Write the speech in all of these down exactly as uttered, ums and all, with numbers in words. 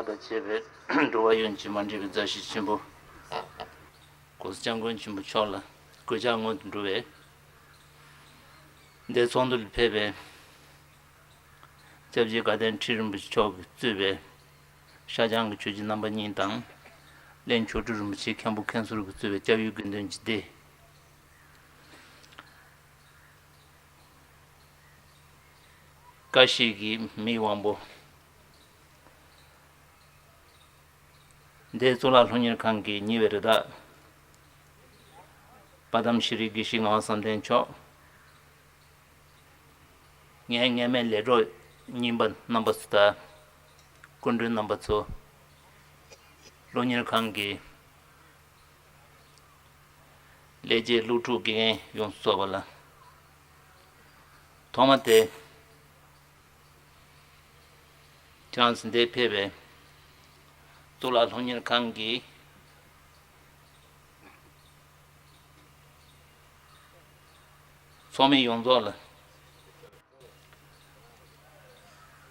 ལགས་དང་བཅས་པའི་འགྲོ་བ་ཡོངས་ཀྱི་མ་འདྲེས་པའི་མཛའ་བཤེས་ཆེན་པོ་༸གོང་ས་༸སྐྱབས་མགོན་ཆེན་པོ་མཆོག་ལ་གུས་ཕྱག་སྔོན་དུ་འགྲོ་བས། འདིར་ཚོགས་འདུ་ལ་ཕེབས་པའི་སྐྱབས་རྗེ་དགའ་ལྡན་ཁྲི་རིན་པོ་ཆེ་མཆོག་གིས་གཙོས་པའི་ཤར་བྱང་གི་ཆོས་བརྒྱུད་རྣམ་པ་གཉིས་དང་། གླིང་མཆོག་སྤྲུལ་རིན་པོ་ཆེ་མཁན་པོ་མཁན་ཟུར་གྱིས་གཙོས་པའི་སྐྱབས་ཡུལ་དགེ་འདུན་གྱི་སྡེ། བཀྲ་ཤིས་ཀྱི་མིག་དབང་པོ། འདིར་གཙུག་ལག་སློབ་གཉེར་ཁང་གི་ཉེ་བའི་རི་དྭགས། དཔལ་ལྡན་ཤེས་རིག་དགེ་བཤེས་ངག་དབང་བསམ་གཏན་མཆོག། ངའི་སྔས་མའི་ལས་གྲོགས་རྙིང་པ་རྣམ་པ་ཚོ་དང་། སྐུ་མགྲོན་རྣམ་པ་ཚོ། སློབ་གཉེར་ཁང་གི་ལས་བྱེད་སློབ་ཕྲུག་དགེ་རྒན་ཡོངས་སུ་རྫོགས་པ་ལ། ཐོག་མ་དེ། ཁྱེད་རང་ཚོ་འདིར་ཕེབས་པའི་གཙུག་ལག་སློབ་གཉེར་ཁང་གི་ཚོགས་མི་ཡོངས་རྫོགས་ལ།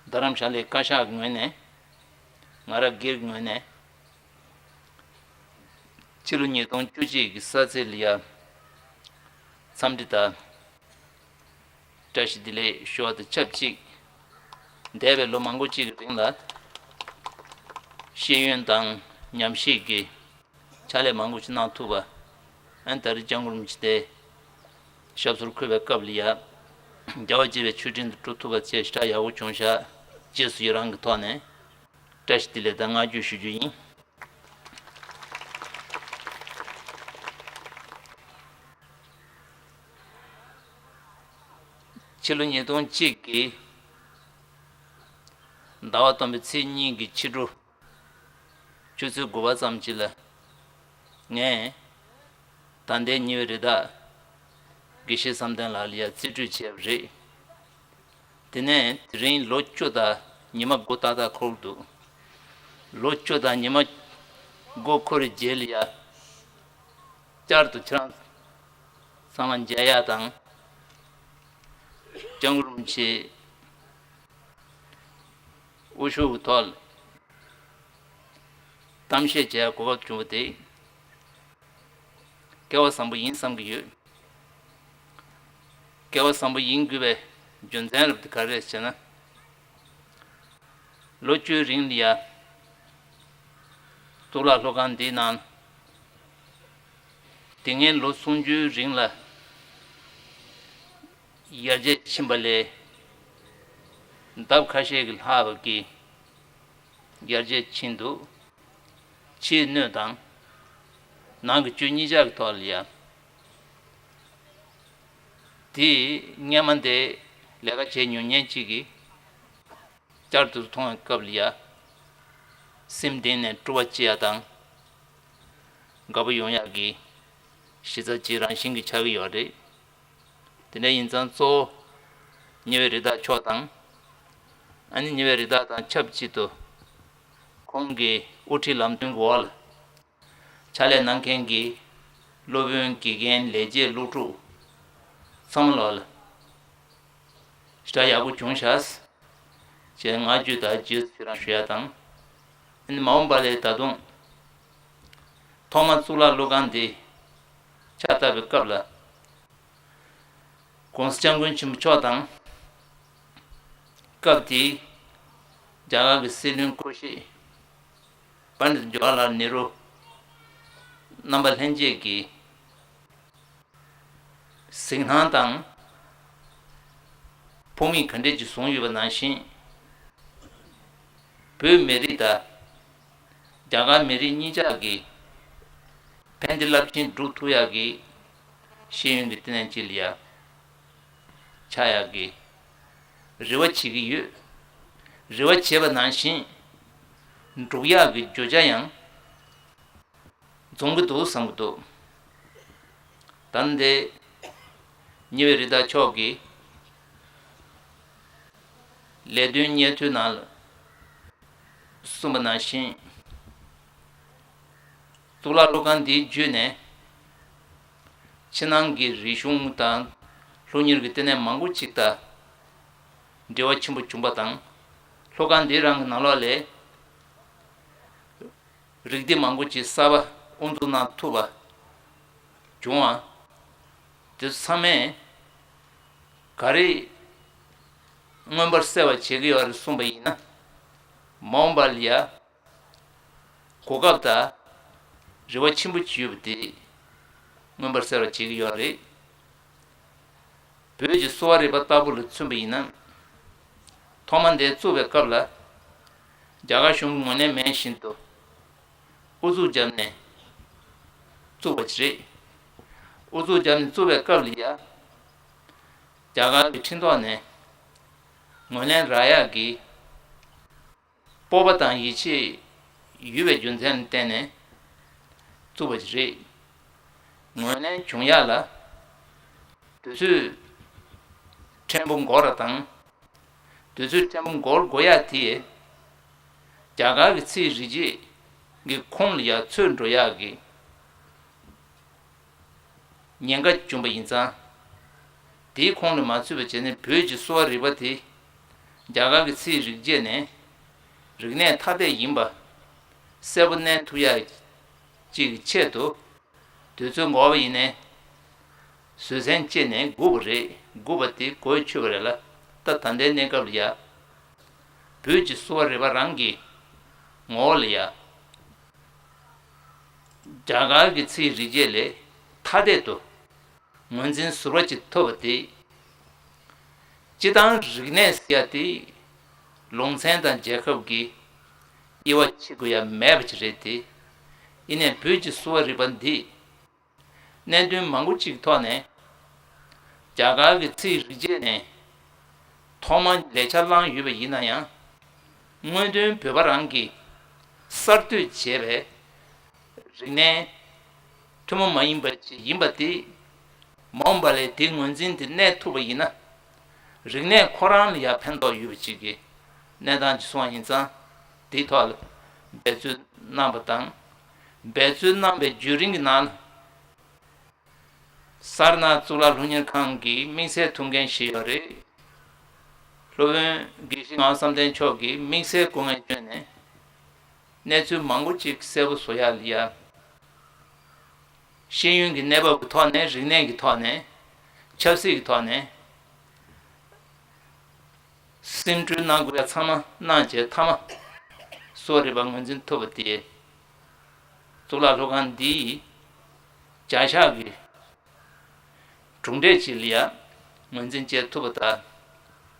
རྡ་རམ་ཤ་ལའི་བཀའ་ཤག་གི་ངོས་ནས། ང་རང་སྒེར་གྱི་ངོས་ནས། ཕྱི་ལོ་ཉིས་སྟོང་བཅུ་གཅིག་གི་ས་ཚིགས་ལ་ཡ། འཚམས་འདྲི་དང་། བཀྲ་ཤིས་བདེ་ལེགས་ཞུ་བ་དང་ཆབས་ཅིག་འདས་པའི་ལོ་མང་པོ་གཅིག་གི་རིང་ལ། ཤེས་ཡོན་དང་ཉམས་ཞིབ་ཀྱི་ཕྱག་ལས་མང་པོ་ཞིག་གནང་ཐུབ་པ། ཨན་ད་རེས་སྐྱབས་མགོན་རིན་པོ་ཆེ་དེ་ཞབས་སོར་འཁོད་པའི་སྐབས་ལ་ཡ། རྒྱལ་བ་དགྱེས་པའི་མཆོད་སྤྲིན་དུ་འགྲོ་ཐུབ་པ་བཅས་ཞེ་དྲག་ཡག་པོ་བྱུང་ཤག་རྗེས་སུ་ཡི་རང་གི་ཐོག་ནས་བཀྲ་ཤིས་བདེ་ལེགས་དང་བསྔགས་བརྗོད་ཞུ་རྒྱུ་ཡིན། ཕྱི་ལོ་ཉིས་སྟོང་གཅིག་གི་ཟླ་བ་སྟོན་པའི་ཚེས་གཉིས་ཀྱི་ཕྱི་དྲོ། ཆུ་ཚོད་དགུ་པ་ཙམ་ཅིག་ལ། ངས་ད་ལྟའི་ཉེ་བའི་རི་དྭགས་དགེ་བཤེས་བསམ་གཏན་ལགས་ལ་ཡ་རྩིས་སྤྲོད་བྱས་པ་རེད། དེ་ནས་དེ་རིང་ལོ་བཅུ་དང་ཉི་མ་དགུ་ཏག་ཏག་འཁོར་འདུག་ལོ་བཅུ་དང་ཉི་མ་དགུ་འཁོར་བའི་རྗེས་ལ་ཡ། བསྐྱར་དུ་ཁྱེད་རང་ཚང་མ་མཇལ་ཡག་དང་། སྐྱབས་མགོན་རིན་པོ་ཆེ་དབུ་བཞུགས་ཀྱི་ཐོག་ལ་གཏམ་བཤད་བྱེད་ཡག་གོ་སྐབས་བྱུང་བ་དེ། སྐལ་བ་བཟང་པོ་ཡིན་བསམ་གྱི་ཡོད། སྐལ་བ་བཟང་པོ་ཡིན་དགོས་པའི་རྒྱུ་མཚན་རབ་དེ་ག་རེ་རེད་ཟེར་ན། ལོ་བཅུའི་རིང་ལ་ཡ། གཙུག་ལག་སློབ་ཁང་འདིའི་ནང་། དེ་སྔའི་ལོ་སུམ་ཅུའི་རིང་ལ་ཡར་རྒྱས་ཕྱིན་པ་ལས། ལྡབ་ཁ་ཤས་ཀྱིས་ལྷག་པ་གི་ཡར་རྒྱས་ཕྱིན་འདུག་ཕྱིའི་སྣོད་དང་། ནང་གི་བཅུད་གཉིས་ཆ་གི་ཐོག་ལ་ཡ། དེ་སྔས་མ་འདིར་ལས་ཀ་བྱེད་མྱོང་མཁན་གཅིག་གིས། བསྐྱར་དུ་མཐོང་བའི་སྐབས་ལ་ཡ། སེམས་གཏིང་ནས་སྤྲོ་བ་སྐྱེ་ཡག་དང་། དགའ་པོ་ཡོང་ཡག་གི་གཞི་རྩ་གཅིག་རང་བཞིན་གྱིས་ཆགས་ཀྱི་ཡོད་རེད། དེ་འདྲ་ཡིན་ཙང་གཙོ་བོ་ཉེ་བའི་རི་དྭགས་མཆོག་དང་། ཨ་ནི་ཉེ་བའི་རི་དྭགས་དང་ཆབས་ཅིག་ཏུ་ཁོང་གི་དབུ་ཁྲིད་ལམ་སྟོན་གྱི་འོག་ལ། ཕྱག་ལས་གནང་མཁན་གྱི་སློབ་དཔོན་དགེ་རྒན་ལས་བྱེད་སློབ་ཕྲུག་ཚང་མ་ལོག་ལ་ཞེ་དྲག་ཡག་པོ་བྱུང་ཤག་ཅེས་བསྔགས་བརྗོད་དང་རྗེས་སུ་ཡི་རང་ཞུ་ཡ་དང་། ཨ་ནི་མ་འོངས་པ་ལ་ད་དུང་ཐོག་མར་གཙུག་ལག་སློབ་ཁང་འདི་ཕྱག་བཏབ་པའི་སྐབས་ལ། ༸གོང་ས་༸སྐྱབས་མགོན་ཆེན་པོ་མཆོག་དང་། སྐབས་དེའི་རྒྱ་གར་གྱི་སྲིད་བློན་སྐུ་གཞོགས་པཎྜི་ཏ་ཇོ་ཧར་ལཱལ་ནེ་རུ་རྣམ་པ་ལྷན་རྒྱས་ཀྱིས་གཟིགས་སྣང་དང་ཕོགས་མིག་ག་འདྲས་ཀྱིས་བཟུང་ཡོད་པ་ནང་བཞིན། བོད་མི་རིགས་དང་རྒྱ་གར་མི་རིགས་གཉིས་ཆར་གྱི་ཕན་བདེ་རླབས་ཆེན་སྒྲུབ་ཐུབ་ཡག་གི་ཤེས་ཡོན་གྱི་བསྟི་གནས་ཅིག་ལ་ཡ་ཆགས་ཡག་གི་རེ་བ་བྱེད་ཀྱི་ཡོད། རེ་བ་བྱེད་པ་ནང་བཞིན་འགྲུབ་ཡག་གི་བརྗོད་བྱ་ཡང་འཛོམས་ཀྱི་འདུག་བསམ་གྱི་འདུག་ད་ལྟའི་ཉེ་བའི་རི་དྭགས་མཆོག་གིས་ལས་དོན་སྙན་ཐོའི་ནང་ལ་གསུངས་པ་ནང་བཞིན། གཙུག་ལག་སློབ་ཁང་འདིའི་བརྒྱུད་ནས་ཕྱི་ནང་གི་རིག་གཞུང་དང་སློབ་གཉེར་གྱི་ལྟེ་གནས་མང་པོ་ཅིག་དང་འབྲེལ་བ་ཆེན་པོ་བྱུང་པ་དང་། སློབ་ཁང་འདི་རང་གི་ནང་ལོགས་ལས་ རིགས་སྡེ་མང་པོ་ཅིག་གསར་པ་དབུ་འཛུགས་གནང་ཐུབ་པ་བྱུང་བ། དེ་ཚང་མས་ག་རེ་མངོན་པར་གསལ་བ་བྱེད་ཀྱི་ཡོད་རེད་གསུངས་པ་ཡིན་ན། མ་འོངས་པ་ལ་ཡ་གོ་སྐབས་དང་རེ་བ་ཆེན་པོ་ཅིག་ཡོད་པ་དེ་མངོན་པར་གསལ་བ་བྱེད་ཀྱི་ཡོད་རེད། བོད་ཀྱི་གསོ་བ་རིག་པ་ལྟ་བུ་ལ་མཚོན་པ་ཡིན་ན། ཐོག་མ་འདི་བཙུགས་པའི་སྐབས་ལ་རྒྱ་གར་གཞུང་གིས་ངོས་ལེན་མེད་བཞིན་དུ་ཨུ་ཚུགས་བརྒྱབ་ནས་བཙུགས་པ་ཅིག་རེད། ཨུ་ཚུགས་བརྒྱབ་ནས་བཙུགས་པའི་སྐབས་ལ་ཡ་རྒྱ་གར་གྱི་ཁྲིམས་ཐོག་ནས་ངོས་ལེན་རག་ཡག་གི་སྤོབས་པ་དང་ཡིད་ཆེས་ཡོད་པའི་རྒྱུ་མཚན་ལ་བརྟེན་ནས་བཙུགས་པ་ཅིག་རེད། ངོས་ལེན་བྱུང་ཡག་ལ་དུས་ཚོད་ཕྲན་བུ་འགོར་བ་དང་། དུས་ཚོད་ཕྲན་བུ་འགོར་དགོས་ཡག་དེས་རྒྱ་གར་གྱི་ཚིག་རིག་བྱེད་ཀྱི་ཁོངས་ལ་ཡ་ཚུད་འགྲོ་ཡག་གི་ཉེན་ཁ་བྱུང་བ་ཡིན་ཙང་། དེའི་ཁོངས་ལ་མ་ཚུད་པ་བྱས་ནས་བོད་ཀྱི་གསོ་བ་རིག་པ་དེ་རྒྱ་གར་གྱི་ཚིག་རིག་བྱེད་ནས་རིག་གནས་ཐ་དད་ཡིན་པ་གསལ་པོ་བསྣན་ཐུབ་ཡག་ཅིག་གི་ཆེད་དུ། དུས་ཚོད་འགོར་བ་ཡིན་ནའི་བཟོད་བསྲན་བྱས་ནས་སྒུག་པ་རེད། སྒུག་པ་དེ་གོ་ཆོད་པ་རེད་ལ། ད་ད་ལྟའི་གནས་སྐབས་ལ་ཡ་བོད་ཀྱི་གསོ་བ་རིག་པ་རང་གི་ངོ་བོ་ལ་ཡ་རྒྱ་གར་གྱི་ཚིག་རིག་བྱེད་ལས་ཐ་དད་དུ་ངོས་འཛིན་ཟུར་པ་ཅིག་ཐོབ་པ་དེ། སྤྱི་བཏང་རིག་གནས་ཟེར་ཡ་དེ་ལུང་ཚན་དང་རྒྱལ་ཁབ་ཀྱི་དབྱེ་བ་ཕྱེ་དགོས་ཡ་མེད་པ་ཅིག་རེད་དེ། ཡིན་ནའི་བོད་ཀྱི་གསོ་བ་རིག་པ་འདི་གནད་དོན་མང་པོ་ཅིག་ཐོག་ནས་རྒྱ་གར་གྱི་ཚིག་རིག་བྱེད་ནས་ཐོག་མ་ལས་འཆར་བླངས་ཡོད་པ་ཡིན་ན་ཡང་། དངོས་དོན་བོད་པ་རང་གིས་གསར་གཏོད་བྱས་པའི་རིག་གནས་ཐུན་མོང་མ་ཡིན་པ་ཅིག་ཡིན་པ་དེ། མ་འོངས་པ་ལ་དེའི་ངོས་འཛིན་དེ་གནས་ཐུབ་པ་ཡིན་ན། རིག་གནས་ཁོ་རང་ལ་ཡང་ཕན་ཐོགས་ཡོད་པ་ཅིག་གི་གནས་སྟངས་ཅིག་སོང་བ་ཡིན་ཙང་། དེའི་ཐོག་ལ་འབད་རྩོལ་གནང་བ་དང་། འབད་རྩོལ་གནང་བའི་བརྒྱུད་རིམ་གྱི་ནང་ལ། སར་ནཱཐ་གཙུག་ལག་སློབ་གཉེར་ཁང་གི་དམིགས་བསལ་ཐུགས་འགན་བཞེས་ཡོད་རེད། སློབ་དཔོན་དགེ་བཤེས་ངག་དབང་བསམ་གཏན་མཆོག་གིས་དམིགས་བསལ་སྐུ་ངལ་བསྐྱོན་ནས། གནས་ཚུལ་མང་པོ་ཅིག་གསལ་པོ་བཟོ་ཡག་ལ་ཡ། ཤེས་ཡོན་གྱི་གནས་བབ་ཀྱི་ཐོག་ནས། རིག་གནས་ཀྱི་ཐོག་ནས། ཆབ་སྲིད་ཀྱི་ཐོག་ནས། སེམས་ཁྲལ་གནང་དགོས་ཡ་ཚང་མ་གནང་བྱས། མཐའ་མ་གསོ་བ་རིག་པ་ངོས་འཛིན་ཐུབ་པ་དེ། གཙུག་ལག་སློབ་ཁང་འདིའི་བྱ་གཞག་གི་གྲུབ་འབྲས་ཅིག་ལ་ཡ་ངོས་འཛིན་བྱེད་ཐུབ་པ་དང་།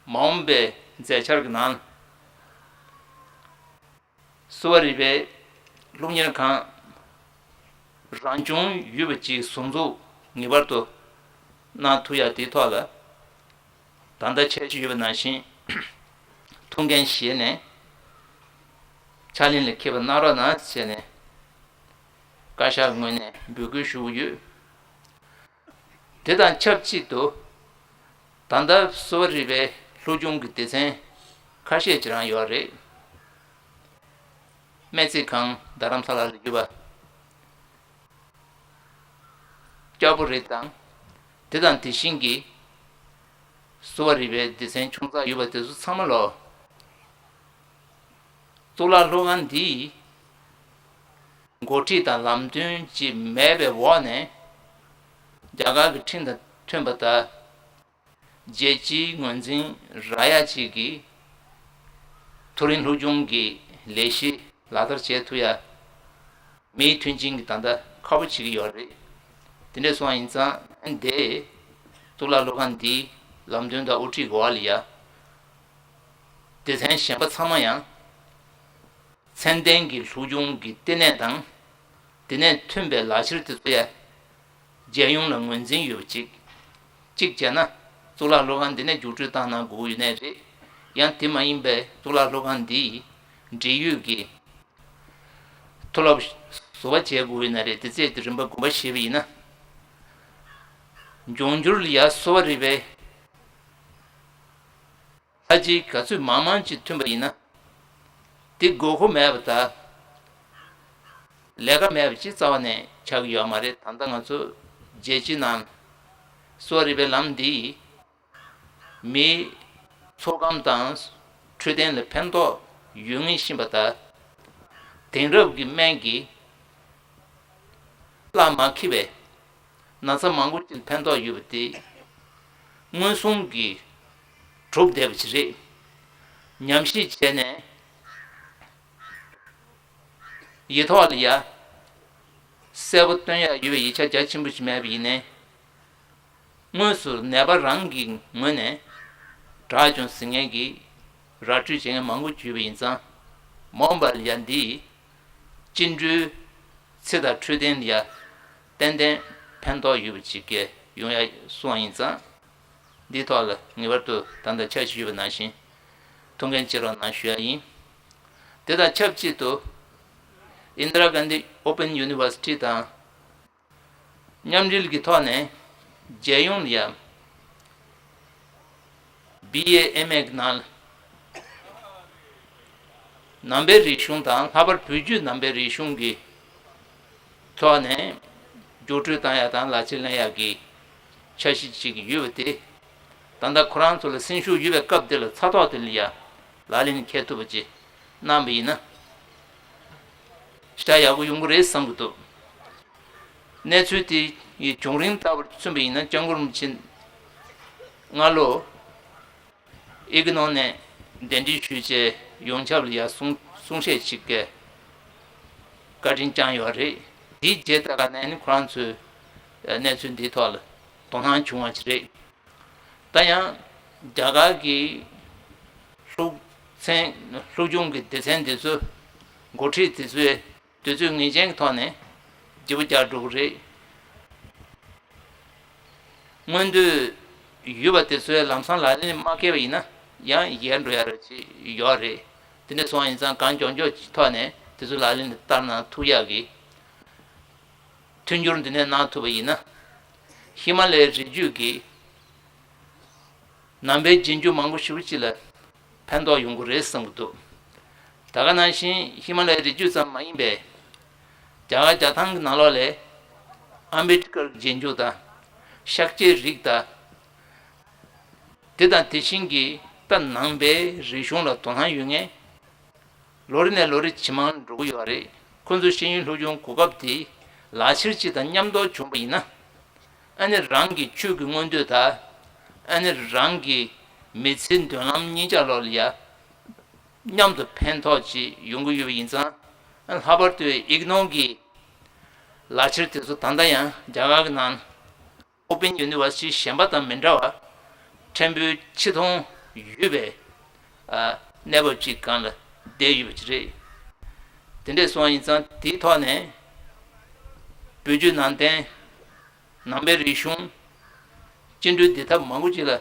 མ་འོངས་པའི་མཛད་འཆར་གྱི་ནང་། གསོ་བ་རིག་པའི་སློབ་གཉེར་ཁང་རང་བྱུང་ཡོད་པ་ཅིག་ཟུར་འཛུགས་ངེས་པར་དུ་གནང་ཐུབ་ཡ་དེའི་ཐོག་ལ། ད་ལྟ་འཆར་གཞི་ཡོད་པ་ནང་བཞིན་ཐུགས་འགན་བཞེས་ནས་ཕྱག་ལེན་ལ་འཁེལ་བ་གནང་རོགས་གནང་ཟེར་ནས་བཀའ་ཤག་ངོས་ནས་འབོད་སྐུལ་ཞུ་གི་ཡོད། དེ་དང་ཆབས་ཅིག་ཏུ། ད་ལྟ་གསོ་བ་རིག་པའི་སློབ་སྦྱོང་གི་སྡེ་ཚན་ཁ་ཤས་ཅིག་རང་ཡོད་རེད། སྨན་རྩིས་ཁང་རྡ་རམ་ས་ལ་ལ་ཡོད་པ། ལྕགས་པོ་རི་དང་། དེ་དང་དེ་བཞིན་གྱི་གསོ་བ་རིག་པའི་སྡེ་ཚན་ཆུང་ཙག་ཡོད་པ་དེ་ཚོ་ཚང་མ་ལོ། གཙུག་ལག་སློབ་ཁང་འདིའི་འགོ་ཁྲིད་དང་ལམ་སྟོན་ཅིག་མེད་པའི་འོག་ནས། རྒྱ་གར་གྱི་ཁྲིམས་དང་མཐུན་པ་དང་། རྒྱལ་སྤྱིའི་ངོས་འཛིན་རག་ཡ་ཅིག་གི་མཐོ་རིམ་སློབ་སྦྱོང་གི་ལས་གཞི་ལག་བསྟར་བྱེད་ཐུབ་ཡ། མིའི་མཐུན་རྐྱེན་གྱི་ད་ལྟ་ཁག་པོ་བྱེད་ཀྱི་ཡོད་རེད། དེ་འདྲ་སོང་བ་ཡིན་ཙང་། འདི་གཙུག་ལག་སློབ་ཁང་འདིའི་ལམ་སྟོན་དང་དབུ་ཁྲིད་འོག་ལ་ཡ། སྡེ་ཚན་གཞན་པ་ཚང་མ་ཡང་། ཚད་ལྡན་གྱི་སློབ་སྦྱོང་གི་ལྟེ་གནས་དང་། དེ་ནས་ཐོན་པའི་ལག་ཁྱེར་དེ་ཚོ་ཡ། རྒྱལ་ཡོངས་ལ་ངོས་འཛིན་ཡོད་པ་ཅིག་གཅིག་བྱས་ན། གཙུག་ལག་སློབ་ཁང་འདི་ནས་རྒྱུགས་སྤྲོད་བཏང་གནང་དགོས་ཀྱི་ཡོད་ནའི་རེད། ཡང་དེ་མ་ཡིན་པའི་གཙུག་ལག་སློབ་ཁང་འདིའི་འབྲེལ་ཡོད་ཀྱི་མཐོ་སློབ་བཟོ་བ་བྱེད་དགོས་ཡོད་ན་རེད། དེ་ཚད་དེ་རིམ་པ་དགོངས་པ་བཞེས་པ་ཡིན་ན། འབྱུང་འགྱུར་ལ་ཡ་གསོ་བ་རིག་པའི་ལྷ་རྗེ་ག་ཚོད་མང་མང་ཅིག་ཐོན་པ་ཡིན་ན། དེ་དགོས་མཁོ་མེད་པ་དང་། ལས་ཀ་མེད་པ་ཅིག་རྩ་བ་ནས་ཆགས་ཀྱི་ཡོད་མ་རེད། ད་ལྟ་ང་ཚོ་རྒྱལ་སྤྱི་ནང་གསོ་བ་རིག་པའི་ལམ་འདིས་མིའི་ཚོགས་ཁམས་དང་འཕྲོད་བསྟེན་ལ་ཕན་ཐོགས་ཡོད་ངེས་ཤིང་པ་དང་། དེང་རབས་ཀྱི་སྨན་གྱིས་བརླག་མ་འཁྱེར་བའི་ན་ཚ་མང་པོ་ཅིག་ཕན་ཐོགས་ཡོད་པ་དེ་མངོན་སུམ་གྱིས་གྲུབ་བསྡད་པ་ཅིག་རེད། ཉམས་ཞིབ་བྱས་ནས་ཡིག་ཐོག་ལ་ཡ་གསལ་པོ་སྟོན་ཡག་ཡོད་པའི་ཡིག་ཆ་རྒྱ་ཆེན་པོ་ཞིག་མེད་པ་ཡིན་ནའི། དངོས་སུ་ནད་པ་རང་གི་ངོས་ནས་དྲག་བྱུང་ཟེར་མཁན་གྱི་ར་སྤྲོད་བྱེད་མཁན་མང་པོ་ཡོད་པ་ཡིན་ཙང་། མ་འོངས་པ་ལ་ཡང་འདིས་སྐྱེ་འགྲོའི་ཚེ་དང་འཕྲོད་བསྟེན་ལ་ཡང་ཏན་ཏན་ཕན་ཐོགས་ཡོད་པ་ཅིག་ཡོང་ཡ་གསུངས་པ་ཡིན་ཙང་། འདིའི་ཐོག་ལ་ངེས་པར་དུ་ད་ལྟ་འཆར་གཞི་ཡོད་པ་ནང་བཞིན་ཐུགས་འགན་བཞེས་རོགས་གནང་ཞུ་ཡ་ཡིན། དེ་དང་ཆབས་ཅིག་ཏུ་ཨིན་དི་ར་གྷན་དྷི་ཨོ་པན་ཡུ་ནི་ཝར་སི་ཊི་དང་། མཉམ་འབྲེལ་གྱི་ཐོག་ནས་རྒྱལ་ཡོངས་ལ་ཡང་། བི་ཨེ་ཨེམ་ཨེ་གི་ནང་ལ། ནང་པའི་རིག་གཞུང་དང་ལྷག་པར་བོད་བརྒྱུད་ནང་པའི་རིག་གཞུང་གི་ཐོག་ནས་རྒྱུགས་སྤྲོད་བཏང་ཡག་དང་ལག་ཁྱེར་ལེན་ཡག་གི་འཆར་གཞི་ཅིག་ཡོད་པ་དེ། ད་ལྟ་ཁོ་རང་ཚོ་ལ་སེམས་ཤུགས་ཡོད་པའི་སྐབས་དེ་ལ་ཚ་ཐོག་དེ་ལ་ཡང་ལག་ལེན་འཁེལ་ཐུབ་པ་ཅིག་གནང་བ་ཡིན་ན། ཤ་ཡག་པོ་ཡོང་གི་རེད་བསམ་གྱི་འདུག་གནས་ཚུལ་དེ་ཡི་བྱུང་རིམ་ལྟ་བུར་མཚོན་པ་ཡིན་ན། སྐྱབས་མགོན་རིན་པོ་ཆེ་སྔ་ལོ་ཨི་ཀི་ནོ་ནས་གདན་འདྲེན་ཞུས་བྱས་ཡོངས་ཁྱབ་ལ་ཡར་གསུང་གསུང་བཤད་ཅིག་གི་བཀའ་དྲིན་བསྐྱངས་ཡོད་རེད། དེའི་རྗེས་ད་ག་ནས་ནི་ཁོ་རང་ཚོའི་གནས་ཚུལ་འདིའི་ཐོག་ལ་དོ་སྣང་བྱུང་བ་ཅིག་རེད། ད་ཡང་རྒྱ་གར་གྱི་ལྷུག་ཚན་ལྷུག་ཆུང་གི་སྡེ་ཚན་འདི་ཚོ་འགོ་ཁྲིད་འདི་ཚོས་དུས་ཚོད་ངེས་ཅན་གྱི་ཐོག་ནས་བརྗེ་པོ་རྒྱག་འགྲོ་གི་རེད། མངོན་འདོད་ཡོད་པ་དེ་ཚོའི་ལམ་སང་ལག་ལེན་མ་འཁེལ་བ་ཡིན་ན་ཡང་ཡལ་འགྲོ་ཡ་རེ་ཅིག་ཡོད་རེད། དེ་འདྲ་སོང་བ་ཡིན་ཙང་གང་མགྱོགས་མགྱོགས་ཀྱི་ཐོག་ནས་དེ་ཚོ་ལག་ལེན་དུ་བསྟར་གནང་ཐུབ་ཡག་གི་མཐུན་འགྱུར་འདི་ནས་གནང་ཐུབ་པ་ཡིན་ན། ཧི་མ་ལའི་རི་རྒྱུད་ཀྱི་ནང་པའི་རྗེས་འཇུག་མང་པོ་ཞེ་པོ་ཅིག་ལ་ཕན་ཐོགས་ཡོང་གི་རེད་བསམ་གྱི་འདུག་ད་ག་ནང་བཞིན་ཧི་མ་ལའི་རི་རྒྱུད་ཙམ་མ་ཡིན་པའི་རྒྱ་གར་རྒྱ་ཐང་གི་ནང་ལོགས་ལ་ཨམ་བེ་ཏི་ཀར་གྱི་རྗེས་འཇུག་དང་། ཤཱཀྱའི་རིགས་དང་། དེ་དང་དེ་བཞིན་གྱི་ད་ནང་པའི་རིག་གཞུང་ལ་དོ་སྣང་ཡོད་མཁན། ལོ་རེ་ནས་ལོ་རེ་ཇེ་མང་འགྲོ་གི་ཡོད་རེད། ཁོ་ཚོའི་ཤེས་ཡོན་སློབ་སྦྱོང་གོ་སྐབས་དེ་ལག་ཁྱེར་གཅིག་དང་མཉམ་དུ་བྱུང་བ་ཡིན་ན། ཨ་ནི་རང་གི་ཆོས་ཀྱི་མངོན་འདོད་དང་། ཨ་ནི་རང་གི་མི་ཚེའི་མདུན་ལམ་གཉིས་ཆ་ལོག་ལ་ཡ་མཉམ་དུ་ཕན་ཐོགས་ཅིག་ཡོང་གི་ཡོད་པ་ཡིན་ཙང་། ཨ་ལྷག་པར་དུ་ཨིག་ནོ་གི་ལག་ཁྱེར་དེ་ཚོ་ད་ལྟ་ཡང་རྒྱ་གར་གྱི་ནང་། ཨོ་པན་ཡུ་ནི་ཝར་སི་ཊི་གཞན་པ་དང་མི་འདྲ་བར་ཕྲན་བུ་ཆེ་མཐོང་ཡོད་པའི་ཨ་གནས་བབ་ཅིག་སྒང་ལ་བསྡད་ཡོད་པ་ཅིག་རེད། དེ་འདྲས་སོང་བ་ཡིན་ཙང་དེའི་ཐོག་ནས་བོད་བརྒྱུད་ནང་བསྟན་ནང་པའི་རིག་གཞུང་སྐྱེ་འགྲོའི་བདེ་ཐབས་མང་པོ་ཅིག་ལ་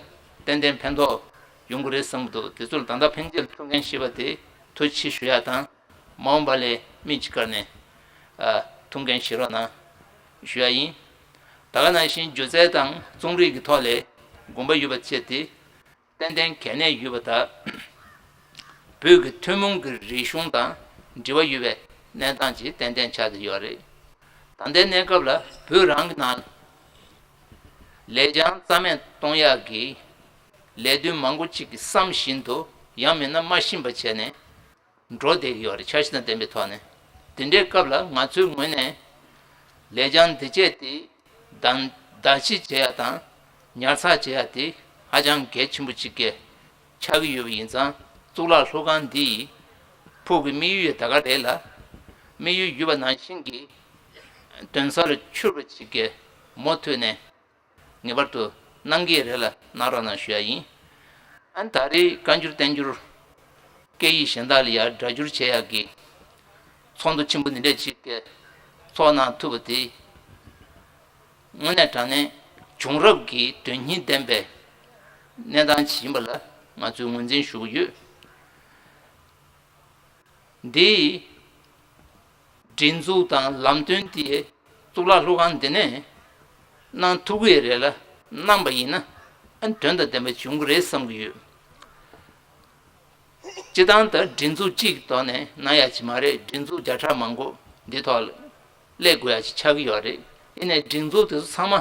ཏན་ཏན་ཕན་ཐོགས་ཡོང་གི་རེད་བསམ་གྱི་འདུག་དེ་ཚོ་ལ་ད་ལྟ་ཕན་ཆད་ཐུགས་འགན་བཞེས་པ་དེ་ཐུགས་རྗེ་ཆེ་ཞུ་ཡ་དང་། མ་འོངས་པ་ལ་མི་གཅིག་བཀར་ནས་ཨ་ཐུགས་འགན་བཞེས་རོགས་གནང་ཞུ་ཡ་ཡིན། ད་ག་ནང་བཞིན་སྒྱུ་རྩལ་དང་རྩོམ་རིག་གི་ཐོག་ལས་དགོངས་པ་ཡོད་པ་བཅས་ཏེ་ཏན་ཏན་གལ་གནད་ཡོད་པ་དང་། བོད་ཀྱི་ཐུན་མོང་གི་རིག་གཞུང་དང་འབྲེལ་བ་ཡོད་པའི་གནས་སྟངས་ཅིག་ཏན་ཏན་ཆགས་བསྡད་ཡོད་རེད། ད་ལྟའི་གནས་སྐབས་ལ་བོད་རང་གི་ནང་ལས་བྱང་རྩ་མེད་གཏོང་ཡག་གི་ལས་དོན་མང་པོ་ཅིག་གི་བསམ་བཞིན་དུ་ཡང་མིན་ན་མ་ཤེས་པ་བྱས་ནས། འགྲོ་བསྡད་ཀྱི་ཡོད་རེད། འཆར་གཞི་དང་ལྡན་པའི་ཐོག་ནས། དེ་འདྲའི་སྐབས་ལ་ང་ཚོའི་ངོས་ནས་ལས་བྱང་འདི་བཅས་དེ་བདག་བདག་གཅེས་བྱེད་ཡ་དང་ཉར་ཚགས་བྱེད་ཡ་དེ་ཧ་ཅང་གལ་ཆེན་པོ་གཅིག་གི་ཆགས་ཀྱི་ཡོད་པ་ཡིན་ཙང་། གཙུག་ལག་ལྷུ་ཁང་འདི་ཡི་ཕུགས་ཀྱི་དམིགས་ཡུལ་ད་ག་རེད་ལ། དམིགས་ཡུལ་ཡོད་པ་ནང་བཞིན་གྱི་དོན་སར་འཁྱོལ་བ་གཅིག་གི་མུ་མཐུད་ནས། ངེས་པར་དུ་གནང་གི་རེད་ལ་གནང་རོགས་གནང་ཞུ་ཡ་ཡིན། ཨ་ནི་ད་རེས་བཀའ་འགྱུར་བསྟན་འགྱུར་སྐད་ཡིག་གཞན་དག་ལ་ཡར་སྒྲ་སྒྱུར་བྱེད་ཡག་གི་ཚོགས་འདུ་ཆེན་པོ་འདི་འདྲས་ཅིག་གི་ཚོགས་གནང་ཐུབ་པ་དེ་དངོས་གནས་དྲང་གནས་བྱུང་རབས་ཀྱི་དོན་སྙིང་ལྡན་པའི་གནས་སྟངས་ཅིག་ཡིན་པ་ལ་ང་ཚོས་ངོས་འཛིན་ཞུ་གི་ཡོད། འདིའི་སྒྲིག་འཛུགས་དང་ལམ་སྟོན་དེ་གཙུག་ལག་ལྷུ་ཁང་འདི་ནས་གནང་ཐུབ་ཀྱི་རེད་ལ། གནང་པ་ཡིན་ན་ཨ་དོན་དང་ལྡན་པ་བྱུང་གི་རེད་བསམ་གྱི་ཡོད། སྤྱིར་བཏང་ད་སྒྲིག་འཛུགས་གཅིག་གི་ཐོག་ནས་གནང་ཡ་ཅིག་མ་རེད། སྒྲིག་འཛུགས་བརྒྱ་ཕྲག་མང་པོ་འདི་ཐོག་ལ་སླེབས་དགོས་ཡ་ཅིག་ཆགས་ཀྱི་ཡོད་རེད། ཡིན་ནའི་སྒྲིག་འཛུགས་དེ་ཚོ་ཚང་མ་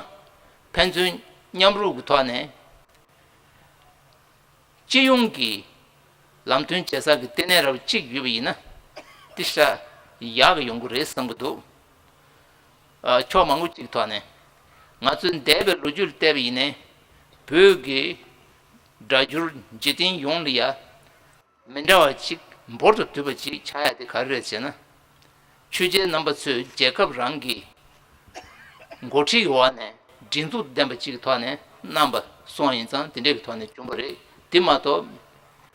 ཕན་ཚུན་མཉམ་རུབ་ཀྱི་ཐོག་ནས། སྤྱི་ཡོངས་ཀྱི་ལམ་སྟོན་བྱེད་ས་ཀྱི་ལྟེ་གནས་རབ་གཅིག་ཡོད་པ་ཡིན་ན། དེ་ཤ་ ཡག་གི་ཡོང་གི་རེད་བསམ་གྱི་འདུག་ཨ། ཕྱོགས་མང་པོ་ཅིག་ཐོག་ནས་ང་ཚོའི་འདས་པའི་ལོ་རྒྱུས་ལ་བལྟས་པ་ཡིན་ནའི་བོད་ཀྱི་སྒྲ་སྒྱུར་འཇིག་རྟེན་ཡོངས་ལ་ཡ་མི་འདྲ་བ་ཅིག་འབུར་དུ་བསྡུས་པ་ཅིག་ཆགས་ཡ་དེ་ག་རེ་རེད་ཟེར་ན། ཆོས་རྒྱལ་རྣམ་པ་ཚོས་རྒྱལ་ཁབ་རང་གི་འགོ་ཁྲིད་ཀྱི་འོག་ནས་སྒྲིག་འཛུགས་ལྡན་པ་ཅིག་གི་ཐོག་ནས་གནང་བ་སོང་བ་ཡིན་ཙང་དེ་འདྲས་ཀྱི་ཐོག་ནས་བྱུང་བ་རེད། དེ་མ་གཏོགས་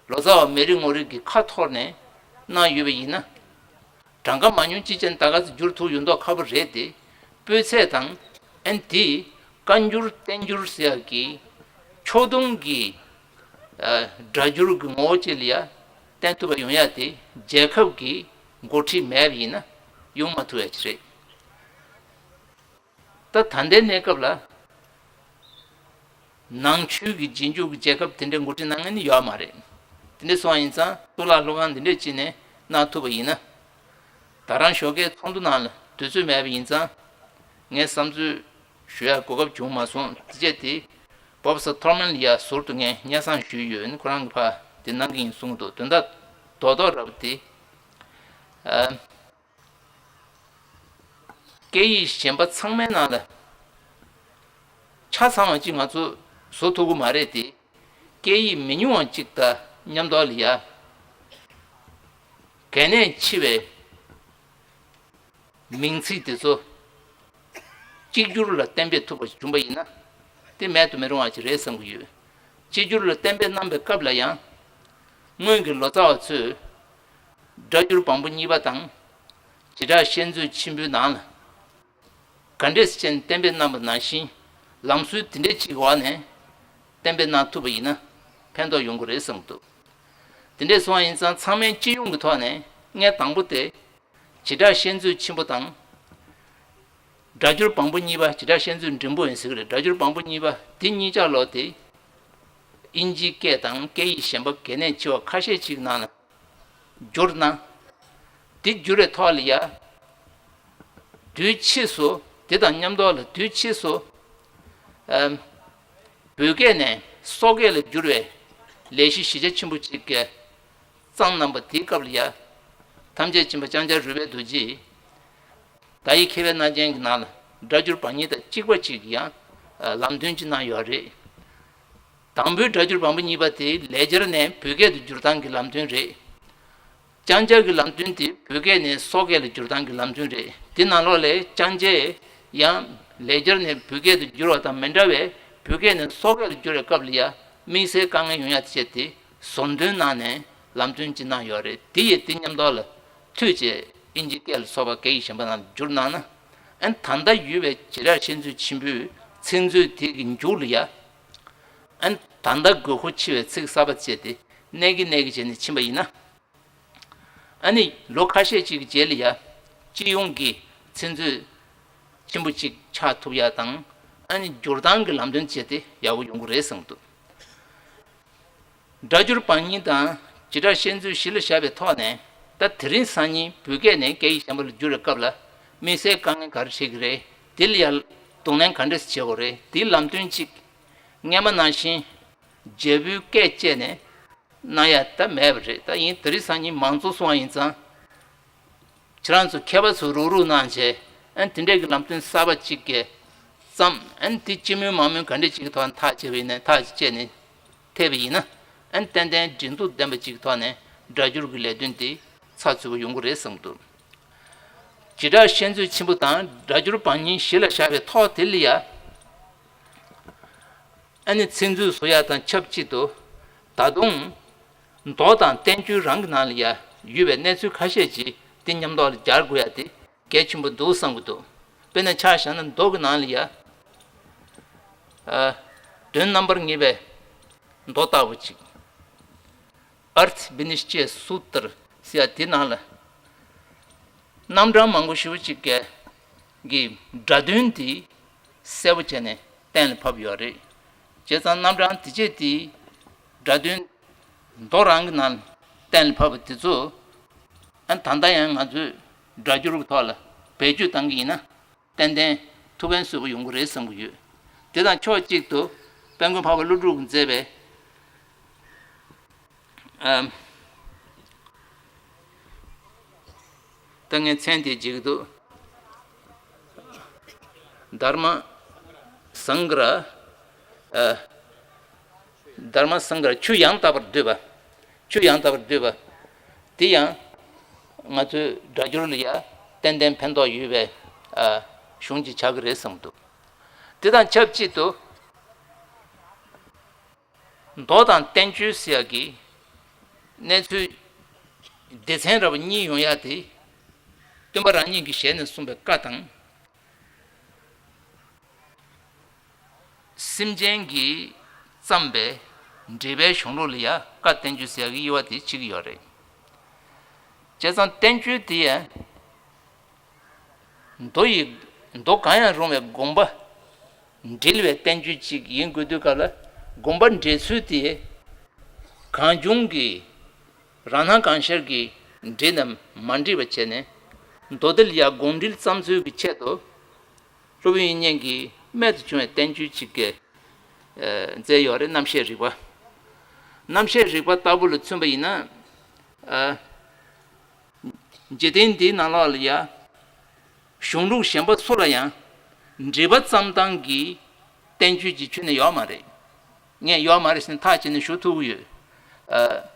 ལོ་ཙཱ་བ་མི་རེ་ངོ་རེ་གི་ཁ་འཐོར་ནས་གནང་ཡོད་པ་ཡིན་ན། གྲངས་ཀ་མང་ཉུང་ཅི་ཅན་ད་ག་ཚོད་བསྒྱུར་ཐུབ་ཡོད་མདོག་ཁ་པོ་རེད་དེ། སྤུས་ཚད་དང་། ཨན་དེ་བཀའ་འགྱུར་བསྟན་འགྱུར་ཟེར་ཡག་གི་ཕྱོགས་བསྡོམས་ཀྱི་ཨ་སྒྲ་སྒྱུར་གྱི་ངོ་བོ་ཅིག་ལ་ཡ་བསྟན་ཐུབ་པ་ཡོང་ཡ་དེ་རྒྱལ་ཁབ་ཀྱི་འགོ་ཁྲིད་མེད་པ་ཡིན་ན་ཡོང་མ་ཐུབ་ཡ་ཅིག་རེད། ད་ད་ལྟའི་གནས་སྐབས་ལ་ནང་ཆོས་ཀྱི་རྗེས་འཇུག་གི་རྒྱལ་ཁབ་དེ་འདྲའི་འགོ་ཁྲིད་གནང་མཁན་ནི་ཡོད་མ་རེད། དེ་འདྲ་སོང་བ་ཡིན་ཙང་གཙུག་ལག་སློབ་ཁང་འདི་འདྲས་ཅིག་ནས་གནང་ཐུབ་པ་ཡིན་ན། ད་རང་ཞོགས་ཀའི་ཚོགས་འདུ་ནང་ལ་དུས་ཚོད་མེད་པ་ཡིན་ཙང་ངས་བསམ་ཚུལ་ཞུ་ཡ་གོ་སྐབས་བྱུང་མ་སོང་། དེ་བྱས་ཏེ་པོབ་སར་ཐོར་མན་ལ་ཡ་ཟུར་དུ་ངས་སྙན་སེང་ཞུས་ཡོད། ཁོ་རང་གི་ཕ་དེ་གནང་གི་ཡིན་གསུངས་འདུག་དོན་དག་རྡོག་རྡོག་ར་བ་དེ། ཨ། སྐད་ཡིག་གཞན་པ་ཚང་མའི་ནང་ལ་ཆ་ཚང་བ་ཅིག་ང་ཚོ་བཟོ་ཐུབ་ཀྱི་མ་རེད་དེ། སྐད་ཡིག་མི་ཉུང་བ་ཅིག་དང་མཉམ་དུ་ལ་ཡ་གལ་གནད་ཆེ་བའི་མིང་ཚིག་དེ་ཚོ་གཅིག་གྱུར་ལ་གཏན་འབེབས་ཐུབ་པ་ཞིག་བྱུང་པ་ཡིན་ན། དེ་མེད་དུ་མི་རུང་བ་ཞིག་རེད་བསམ་གྱི་ཡོད། གཅིག་གྱུར་ལ་གཏན་འབེབས་གནང་པའི་སྐབས་ལ་ཡང་། སྔོན་གྱི་ལོ་ཙཱ་བ་ཚོས་སྒྲ་སྒྱུར་བམ་པོ་གཉིས་པ་དང་། བྱེ་བྲག་བཤད་མཛོད་ཆེན་པོའི་ནང་ལ་ག་འདྲས་ཅན་གཏན་འབེབས་གནང་པ་ནང་བཞིན་ལམ་སྲོལ་དེ་འདྲས་ཅིག་གི་འོག་ནས་གཏན་འབེབས་གནང་ཐུབ་པ་ཡིན་ན་ཕན་ཐོགས་ཡོང་གི་རེད་བསམ་གྱི་འདུག་དེ་འདྲས་སོང་བ་ཡིན་ཙང་ཚང་མས་སྤྱི་ཡོངས་ཀྱི་ཐོག་ནས་ངས་དང་པོ་དེ། བྱེ་བྲག་བཤད་མཛོད་ཆེན་པོ་དང་། སྒྲ་སྒྱུར་བམ་པོ་གཉིས་པ། བྱེ་བྲག་བཤད་མཛོད་འབྲིང་པོ་ཡིན་ཟེར་གི་རེད། སྒྲ་སྒྱུར་བམ་པོ་གཉིས་པ་དེ་གཉིས་ཆ་ལོ་དེ། དབྱིན་ཇིའི་སྐད་དང་སྐད་ཡིག་གཞན་པ་གལ་གནད་ཆེ་བ་ཁ་ཤས་ཅིག་ནང་ལ་བསྒྱུར་གནང་། དེ་བསྒྱུར་བའི་ཐོག་ལ་ཡ། དུས་ཕྱིས་སུ་དེ་དང་མཉམ་དུ་ལ་དུས་ཕྱིས་སུ། ཨམ། བོད་སྐད་ནས་སོག་སྐད་ལ་བསྒྱུར་བའི་ལས་གཞི་གཞི་རྒྱ་ཆེན་པོ་ཅིག་གི་བརྩམས་གནང་པ་དེའི་སྐབས་ལ་ཡ། ཐམས་ཅད་མཁྱེན་པ་ལྕང་སྐྱ་རོལ་པའི་རྡོ་རྗེས། དག་ཡིག་མཁས་པའི་རྣམ་རྒྱལ་གྱི་ནང་ལ་སྒྲ་སྒྱུར་བམ་གཉིས་དང་གཅིག་པ་གཅིག་ཡང་ལམ་སྟོན་ཅིག་གནང་ཡོད་རེད། དང་པོའི་སྒྲ་སྒྱུར་བམ་པོ་གཉིས་པ་དེ་ལེགས་སྦྱར་ནས་བོད་སྐད་དུ་བསྒྱུར་སྟངས་ཀྱི་ལམ་སྟོན་རེད། ལྕང་སྐྱ་གི་ལམ་སྟོན་དེ་བོད་སྐད་ནས་སོག་སྐད་ལ་བསྒྱུར་སྟངས་ཀྱི་ལམ་སྟོན་རེད། དེ་ནང་ལོགས་ལས་ལྕང་སྐྱས་ཡང་ལེགས་སྦྱར་ནས་བོད་སྐད་དུ་བསྒྱུར་བ་དང་མི་འདྲ་བའི་བོད་སྐད་ནས་སོག་སྐད་ལ་བསྒྱུར་བའི་སྐབས་ལ་ཡང་དམིགས་བསལ་དཀའ་ངལ་ཡོང་ཡ་དེ་བྱས་ཏེ་ཟུར་འདོན་གནང་ནས་ལམ་སྟོན་ཅིག་གནང་ཡོད་རེད། དེ་ཡི་དེ་མཉམ་དུ་ལ་མཐུད་བྱས་དབྱིན་ཇི་སྐད་ལ་སོགས་པ་སྐད་ཡིག་གཞན་པ་ནང་ལ་བསྒྱུར་གནང་ན། ཨན་ད་ལྟ་ཡོད་པའི་བྱེ་བྲག་བཤད་མཛོད་ཆེན་པོའི་ཚིག་མཛོད་དེ་གི་མཇུག་ལ་ཡ། ཨན་ད་ལྟ་དགོས་མཁོ་ཆེ་བའི་ཚིག་གསར་པ་བྱས་ཏེ་གནས་ཀྱི་གནས་ཀྱི་བྱས་ནས་ཕྱིན་པ་ཡིན་ན། ཨ་ནི་ལོ་ཁ་ཤས་ཅིག་གི་རྗེས་ལ་ཡ། སྤྱི་ཡོངས་ཀྱི་ཚིག་མཛོད་ཆེན་པོ་ཅིག་ཆགས་ཐུབ་ཡ་དང་། ཨ་ནི་བསྒྱུར་སྟངས་ཀྱི་ལམ་སྟོན་བྱས་ཏེ་ཡག་པོ་ཡོང་གི་རེད་བསམ་འདུག་སྒྲ་སྒྱུར་བམ་གཉིས་དང་བྱེ་བྲག་བཤད་མཛོད་གཞི་ལ་བཞག་པའི་ཐོག་ནས་ད་དེ་རིང་སང་ཉིན་བོད་སྐད་ནས་སྐད་ཡིག་གཞན་པ་ལ་བསྒྱུར་བའི་སྐབས་ལ་དམིགས་བསལ་དཀའ་ངལ་ག་རེ་འཕྲད་ཀྱི་རེད། དེ་ལ་ཡ་གདོང་ལེན་ག་འདྲས་བྱེད་དགོས་རེད། དེའི་ལམ་སྟོན་གཅིག་སྔས་མ་ནང་བཞིན་རྒྱལ་པོའི་སྐད་བཅས་ནས་གནང་ཡ་ད་མེད་པ་རེད། ད་ཡིན་དེ་རིང་སང་ཉིན་མང་གཙོ་སོང་བ་ཡིན་ཙང་། ཁྱེད་རང་ཚོ་མཁས་པ་ཚོ་རུག་རུག་གནང་བྱས། ཨན་དེ་འདྲས་ཀྱི་ལམ་སྟོན་གསར་པ་གཅིག་གི་བརྩམས། ཨན་དེ་སྤྱི་མོས་མང་མོས་ག་འདྲས་གཅིག་གི་ཐོག་ནས་ཐག་བཅད་པ་ཡིན་ན་ཐག་བཅད་ནས་ཐེབས་པ་ཡིན་ན། ཨན་ཏན་ཏན་སྒྲིག་འཛུགས་ལྡན་པ་གཅིག་གི་ཐོག་ནས་སྒྲ་སྒྱུར་གྱི་ལས་དོན་དེ་ཚགས་ཚུད་པོ་ཡོང་གི་རེད་བསམ་གྱི་འདུག་བྱེ་བྲག་བཤད་མཛོད་ཆེན་པོ་དང་སྒྲ་སྒྱུར་བམ་གཉིས་གཞི་ལ་བཞག་པའི་ཐོག་དེ་ལ་ཡ། ཨ་ནི་ཚིག་མཛོད་བཟོ་ཡག་དང་ཆབས་ཅིག་ཏུ། ད་དུང་མདོ་དང་བསྟན་བཅོས་རང་གི་ནང་ལ་ཡ་ཡོད་པའི་གནས་ཚུལ་ཁ་ཤས་ཅིག་དེ་མཉམ་དུ་ལ་སྦྱར་དགོས་ཡ་དེ་གལ་ཆེན་པོ་འདུག་བསམ་གྱི་འདུག་དཔེར་ན་ཆ་བཞག་ན་མདོ་གི་ནང་ལ་ཡ། ཨ། དོན་རྣམ་པར་ངེས་པའི་མདོ་ལྟ་བུ་ཅིག་ཨརཐ་བི་ནི་ཤ་ཅེ་སུ་ཏྲ་ཟེར་ཡ་དེ་ནང་ལ། རྣམ་གྲངས་མང་པོ་ཞེ་པོ་ཅིག་གི་གི་སྒྲ་དོན་དེ་གསལ་པོ་བྱས་ནས་གཏན་ལ་ཕབ་ཡོད་རེད། བྱས་ཙང་རྣམ་གྲངས་དེ་བྱས་དེ་སྒྲ་དོན་མདོ་རང་གི་ནང་གཏན་ལ་ཕབ་པ་དེ་ཚོ། ཨ་ད་ལྟ་ཡང་ང་ཚོས་སྒྲ་སྒྱུར་གྱི་ཐོག་ལ་བེད་སྤྱོད་བཏང་གི་ཡིན་ན་ཏན་ཏན་ཐུགས་ཕན་གསོས་པོ་ཡོང་གི་རེད་བསམ་གྱི་ཡོད། དེ་དང་ཕྱོགས་གཅིག་ཏུ་དཔལ་མགོན་འཕགས་པ་ཀླུ་སྒྲུབ་ཀྱིས་མཛད་པའི། ཨམ། ད་ངས་མཚན་དེ་བརྗེ་གི་འདུག་དྷརྨ་སངྒ་ར། ཨ། དྷརྨ་སངྒ་ར་ཆོས་ཡང་དག་པར་བསྡུས་པ། ཆོས་ཡང་དག་པར་བསྡུས་པ། དེ་ཡང་ང་ཚོའི་སྒྲ་སྒྱུར་ལ་ཡ་ཏན་ཏན་ཕན་ཐོགས་ཡོད་པའི། ཨ། གཞུང་ཅིག་ཆགས་ཀྱི་རེད་བསམ་འདུག་དེ་དང་ཆབས་ཅིག་ཏུ། མདོ་དང་བསྟན་བཅོས་ཟེར་ཡག་གི་གནས་ཚུལ་སྡེ་ཚན་ར་བ་གཉིས་ཡོང་ཡག་དེ། སྟོན་པ་རང་ཉིད་ཀྱི་ཞལ་ནས་གསུངས་པའི་བཀའ་དང་། སེམས་ཅན་གྱིས་བརྩམས་པའི་འགྲེལ་པའི་གཞུང་ལུགས་ལ་ཡ་བཀའ་བསྟན་བཅོས་ཟེར་ཡག་གི་དབྱེ་བ་དེ་ཕྱེ་གི་ཡོད་རེད། བྱས་ཙང་བསྟན་བཅོས་དེ་ཡང་། མདོ་ཡི། མདོ་གང་ཡང་རུང་བའི་དགོངས་པ་འགྲེལ་བའི་བསྟན་བཅོས་ཅིག་ཡིན་དགོས་དུས་སྐབས་ལ། དགོངས་པ་འགྲེལ་ཚུལ་དེ་གང་བྱུང་གི་རང་སྣང་གང་ཤར་གྱི་འགྲེལ་རྣམས་མ་འགྲིག་པ་བྱས་ནས། མདོ་སྡེ་ལ་ཡ་དགོངས་འགྲེལ་བརྩམས་ཚུལ་གྱི་ཆེད་དུ། སློབ་དཔོན་དབྱིག་གཉེན་གྱིས་རྨད་དུ་བྱུང་བའི་བསྟན་བཅོས་ཅིག་གི་མཛད་ཡོད་རེད། རྣམ་བཤད་རིག་པ། རྣམ་བཤད་རིག་པ་ལྟ་བུ་ལ་མཚོན་པ་ཡིན་ན། ཨ། འཇིག་རྟེན་འདིའི་ནང་ལོགས་ལ་ཡ། གཞུང་ལུགས་གཞན་པ་སུ་ལ་ཡང་འགྲེལ་པ་བརྩམས་སྟངས་ཀྱི་བསྟན་བཅོས་ཀྱི་ཁྱོན་ནས་ཡོད་མ་རེད། ངས་ཡོད་མ་རེད་ཟེར་ནས་ཐག་བཅད་ནས་ཞུ་ཐུབ་ཀྱི་ཡོད། ཨ།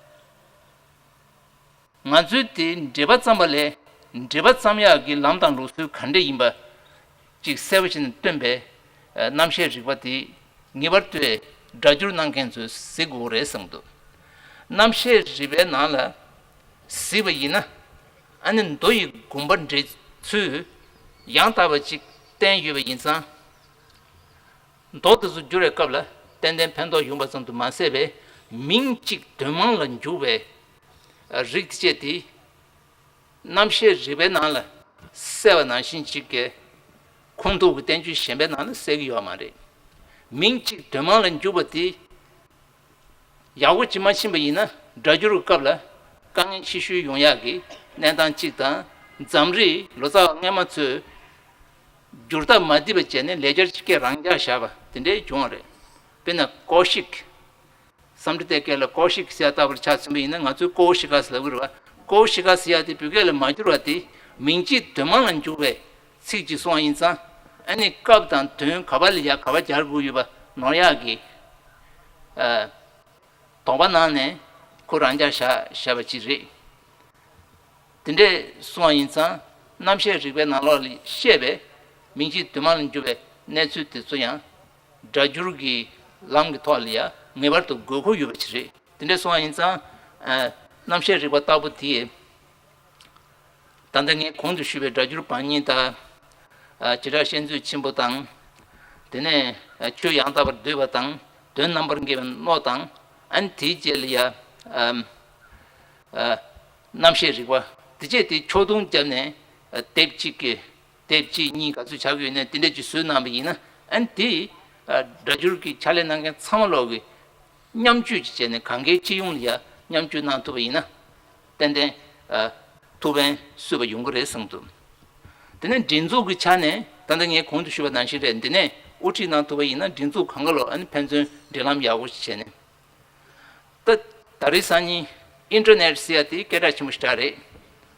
ང་ཚོས་དེ་འགྲེལ་པ་བརྩམས་པ་ལས་འགྲེལ་པ་བརྩམས་ཡག་གི་ལམ་དང་ལུགས་སྲོལ་ག་འདྲ་ཡིན་པ་ཅིག་གསལ་པོ་བྱས་ནས་སྟོན་པའི། ཨ། རྣམ་བཤད་རིག་པ་དེ་ངེས་པར་དུ་སྒྲ་སྒྱུར་གནང་མཁན་ཚོས་གཟིགས་དགོས་རེད་བསམ་འདུག་རྣམ་བཤད་རིག་པའི་ནང་ལ་གཟིགས་པ་ཡིན་ན། ཨ་ནི་མདོ་ཡི་དགོངས་པ་འགྲེལ་ཚུལ་ཡང་དག་པ་ཅིག་བསྟན་ཡོད་པ་ཡིན་ཙང་། མདོ་དེ་ཚོ་བསྒྱུར་བའི་སྐབས་ལ་ཏན་ཏན་ཕན་ཐོགས་ཡོང་པ་ཙམ་དུ་མ་ཟད་པའི། མིང་གཅིག་དོན་མང་ལ་འཇུག་པའི་རིགས་དེ་བཅས་དེ། རྣམ་བཤད་རིག་པའི་ནང་ལ་གསལ་བ་ནང་བཞིན་ཅིག་གི་ཁུངས་ཐུབ་ཀྱི་བསྟན་བཅོས་གཞན་པའི་ནང་ལ་གསལ་གྱི་ཡོད་མ་རེད། མིང་གཅིག་དོན་མང་ལ་འཇུག་པ་དེ་ཡག་པོ་ཅིག་མ་ཕྱིན་པ་ཡིན་ན། སྒྲ་སྒྱུར་གྱི་སྐབས་ལ་དཀའ་ངལ་ཆེ་ཤོས་ཡོང་ཡག་གི་གནས་སྟངས་གཅིག་དང་། འཛམ་རིག་ལོ་ཙཱ་བ་སྔས་མ་ཚོས་སྒྱུར་ཐབས་མ་བདེ་བ་བྱས་ནས་ལེགས་སྦྱར་ཅིག་སྐད་རང་འཇགས་བཞག་པ་དེ་འདྲའི་བྱུང་བ་རེད། དཔེར་ན་ཀོ་ཤིག་སཾ་སྐྲྀ་ཏའི་སྐད་ལ་ཀོ་ཤིག་ཟེར་ཡ་ལྟ་བུར་ཆ་མཚོན་པ་ཡིན་ན། ང་ཚོས་ཀོ་ཤི་ཀ་ཟེར་ལབ་ཀྱི་རེད་བ། ཀོ་ཤི་ཀ་ཟེར་ཡ་དེ་བོད་སྐད་ལ་མ་བསྒྱུར་བ་དེ། མིང་གཅིག་དོན་མང་ལ་འཇུག་པའི་ཚིག་ཅིག་སོང་བ་ཡིན་ཙང་། ཨ་ནི་སྐབས་དང་དོན་ག་པ་ལ་ཡ་ག་པ་སྦྱར་དགོས་ཡོད་པ་ནོར་ཡག་གི། ཨ། དོགས་པ་གནང་ནས་ཁོ་རང་འཇགས་བཞག་བཞག་པ་ཅིག་རེད། དེ་འདྲས་སོང་བ་ཡིན་ཙང་། རྣམ་བཤད་རིག་པའི་ནང་ལོགས་ལ་བཤད་པའི་མིང་གཅིག་དོན་མང་ལ་འཇུག་པའི་གནས་ཚུལ་དེ་ཚོ་ཡང་སྒྲ་སྒྱུར་གྱི་ལམ་གྱི་ཐོག་ལ་ཡང་ངེས་པར་དུ་དགོས་མཁོ་ཡོད་པ་ཅིག་རེད། དེ་འདྲས་སོང་བ་ཡིན་ཙང་། ཨ། རྣམ་བཤད་རིག་པ་ལྟ་བུ་དེ་ད་ལྟ་ངས་གོང་དུ་ཞུས་པའི་སྒྲ་སྒྱུར་བམ་གཉིས་དང་། ཨ། བྱེ་བྲག་བཤད་མཛོད་ཆེན་པོ་དང་། དེ་ནས། ཨ། ཆོས་ཡང་དག་པར་བསྡུས་པ་དང་། དོན་རྣམ་པར་དགེ་བའི་སྣོད་དང་། ཨ་ནི་དེའི་རྗེས་ལ་ཡ། ཨ། ཨ། རྣམ་བཤད་རིག་པ། དེ་བཅས་དེ་ཕྱོགས་བསྡོམས་བརྒྱབ་ནས། ཨ། དེབ་གཅིག་གི། དེབ་གཅིག་གཉིས་ག་ཚོད་ཆགས་ཀྱི་ཡོད་ན་དེ་འདྲས་ཅིག་བཟོས་གནང་བ་ཡིན་ན། ཨ་ནི་དེ། ཨ། སྒྲ་སྒྱུར་གྱི་ཕྱག་ལས་གནང་མཁན་ཚང་མ་ལོག་གི་མཉམ་སྤྱོད་ཅིག་བྱས་ནས་གང་གའི་སྤྱི་ཡོངས་ལ་ཡ་མཉམ་སྤྱོད་གནང་ཐུབ་པ་ཡིན་ན། ཏན་ཏན། ཨ། ཐུགས་ཕན་གསོས་པ་ཡོང་གི་རེད་བསམ་འདུག་དེ་ནས་སྒྲིག་འཛུགས་ཀྱི་ཆ་ནས་ད་ལྟ་ངས་གོང་དུ་ཞུས་པ་ནང་བཞིན་རེད། འདི་ནས་དབུ་ཁྲིད་གནང་ཐུབ་པ་ཡིན་ན། སྒྲིག་འཛུགས་གང་ག་ལོག་ཨ་ནི་ཕན་ཚུན་འབྲེལ་ལམ་ཡག་པོ་ཞིག་བྱས་ནས། ད་ད་རེས་སང་ཉིན་ཨིན་ཊར་ནེཊ་ཟེར་ཡ་དེ་སྐད་གྲགས་ཆེན་པོ་ཞེ་དྲག་རེད།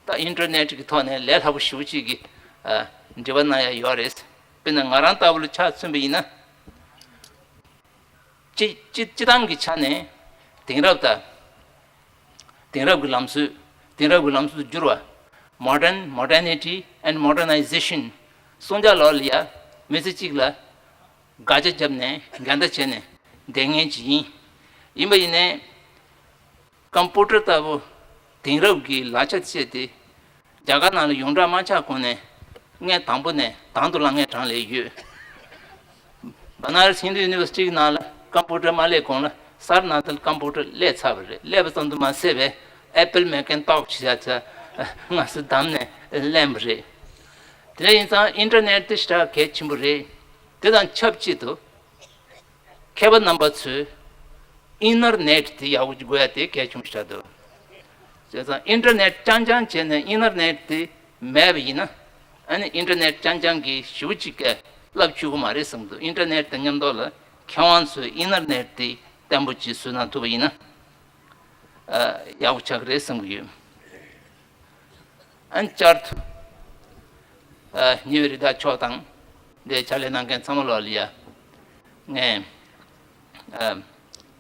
ད་ཨིན་ཊར་ནེཊ་གི་ཐོག་ནས་ལས་སླ་པོ་ཞེ་པོ་ཅིག་གི། ཨ། འབྲེལ་བ་གནང་ཡ་ཡོད་རེད། དཔེར་ན་ང་རང་ལྟ་བུ་ལ་ཆ་མཚོན་པ་ཡིན་ན། སྤྱི་སྤྱི་སྤྱི་བཏང་གི་ཆ་ནས་དེང་རབས་དང་། དེང་རབས་ཀྱི་ལམ་སྲོལ། དེང་རབས་ཀྱི་ལམ་སྲོལ་དུ་བསྒྱུར་བ། Modern, Modernity and Modernization གསུང་བྱ་ལོག་ལ་ཡ་མི་ཚེ་གཅིག་ལ་དགག་བྱ་བརྒྱབ་ནས་འགལ་ཟླ་བྱས་ནས་བསྡད་མཁན་ཅིག་ཡིན། ཡིན་པ་ཡིན་ནའི། ཀམ་པུ་ཊར་ལྟ་བུ་དེང་རབས་ཀྱི་ལག་ཆ་སྤྱད་དེ། རྒྱ་གར་ནང་ལ་ཡོངས་གྲགས་མ་ཆགས་གོང་ནས་ངས་དང་པོ་ནས་དང་དུ་བླངས་མཁན་གྲངས་ལས་ཡོད། བ་ན་ར་སི་ཧིན་དུ་ཡུ་ནི་ཝར་སི་ཊི་གི་ནང་ལ་ཀམ་པུ་ཊར་མ་སླེབས་གོང་ལ་སར་ནཱ་ཐན་ཀམ་པུ་ཊར་སླེབས་ཚར་བ་རེད། སླེབས་པ་ཙམ་དུ་མ་ཟད་པའི་ཨེ་པལ་མེ་ཀིན་ཊོཤ་ཞེས་བྱ་ང་ཚོ་བདམས་ནས་ལེན་པ་རེད། དེ་འདྲ་ཡིན་ཙང་ཨིན་ཊར་ནེཊ་དེ་ཞེ་དྲག་གལ་ཆེན་པོ་རེད། དེ་དང་ཆབས་ཅིག་ཏུ། མཁས་པ་རྣམ་པ་ཚོས་ཨིན་ནར་ནེཊ་དེ་ཡག་པོ་དགོས་ཡ་དེ་གལ་ཆེན་པོ་ཞིག་འདུག་བྱས་ཙང་ཨིན་ཊར་ནེཊ་རྐྱང་རྐྱང་བྱས་ནས་ཨིན་ནར་ནེཊ་དེ་མེད་པ་ཡིན་ན། ཨ་ནི་ཨིན་ཊར་ནེཊ་རྐྱང་རྐྱང་གིས་ཞེ་པོ་ཅིག་གི་རླབས་ཆོད་ཀྱི་མ་རེད་བསམ་འདུག་ཨིན་ཊར་ནེཊ་དང་མཉམ་དུ་ལ་མཁས་དབང་ཚོས་ཨིན་ནར་ནེཊ་དེ་བརྟན་པོ་ཅིག་བཟོས་གནང་ཐུབ་པ་ཡིན་ན། ཨ། ཡག་པོ་ཆགས་ཀྱི་རེད་བསམ་གྱི་ཡོད། ཨན་བསྐྱར་དུ་ཉེ་བའི་རི་དྭགས་མཆོག་དང་འདི་ཕྱག་ལས་གནང་མཁན་ཚང་མ་ལོག་ལ་ཡ་ངས་